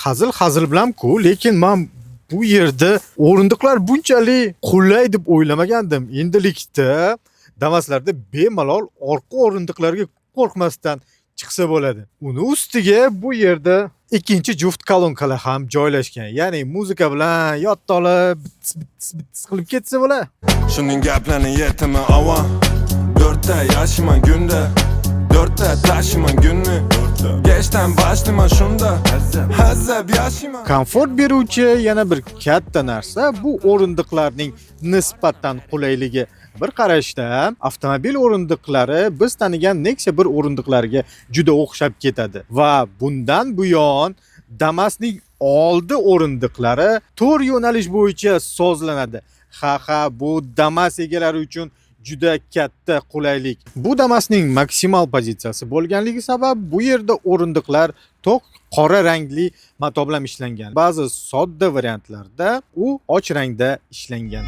Hazil hazil bilan-ku, lekin men bu yerda o'rindiqlar bunchalik qulay deb o'ylamagandim. Endilikda Damaslarda bemalol orqa o'rindiqlarga qo'rqmasdan chiqsa bo'ladi. Uni ustiga bu yerda ikkinchi juft kolonkalar ham joylashgan. Ya'ni muzika bilan yotib olib, bits bits bits qilib ketsa bo'ladi. Shuning gaplarni yetimi ava. Dörtte yaşıman günde. Dörtte taşıman günni. Geçten başlıman şunda. Hazab yaşıman. Komfort beruvchi yana bir katta narsa bu o'rindiqlarning nisbatan qulayligi. Bir qarashda avtomobil o'rindiqlari biz tanigan Nexia 1 o'rindiqlariga juda o'xshab ketadi va bundan buyon Damasning oldi o'rindiqlari to'rt yo'nalish bo'yicha sozlanadi. Ha, bu Damas egalari uchun juda katta qulaylik. Bu Damasning maksimal pozitsiyasi bo'lganligi sabab bu yerda o'rindiqlar to'q qora rangli mato bilan ishlangan. Ba'zi sodda variantlarda u och rangda ishlangan.